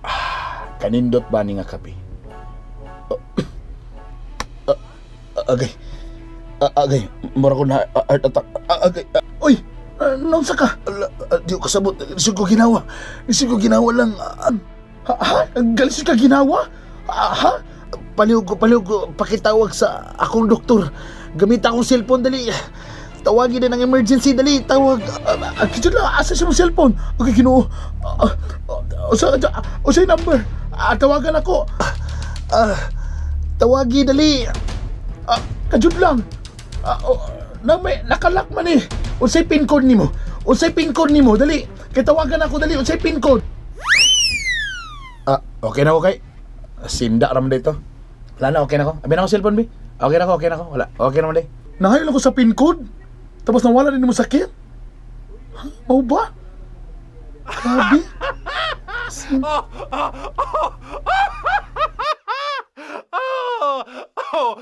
Ah, kanindot ba ni nga kape? Ah, ah, agay. Ah, agay, mura ko na heart attack. Ah, agay. Ah, uy, naunsa ka? Ala, di ko kasabot. Lisod ko ginawa. Lisod ko ginawa lang. Ah, ha, ha? Galisod ka ginawa? Ah, ha? Palihog ko, palihog ko. Pakitawag sa akong doktor. Gamit akong cellphone, dali. Tawagin din ang emergency, dali. Tawag. Ah, kitchen lang, asa siya mong cellphone? Okay, Ginoo. Ah, ah, usa, usa yung number. Ah, tawagan ako. Ah, tawagi, dali. Ah, kajud lang. Ah, oh, na may nakalak man eh. Unsay pin code nimo? Unsay pin code nimo? Dali. Kay tawagan ako dali. Unsay pin code? Ah, okay na ko kay. Sinda ra man dito. Wala na, okay na ko. Abi na ko cellphone bi. Okay na ko, okay na ko. Wala. Okay na man di. Nahayon ako sa pin code. Tapos nawala din mo sakit. Ha? Mao ba? Grabe. Oh!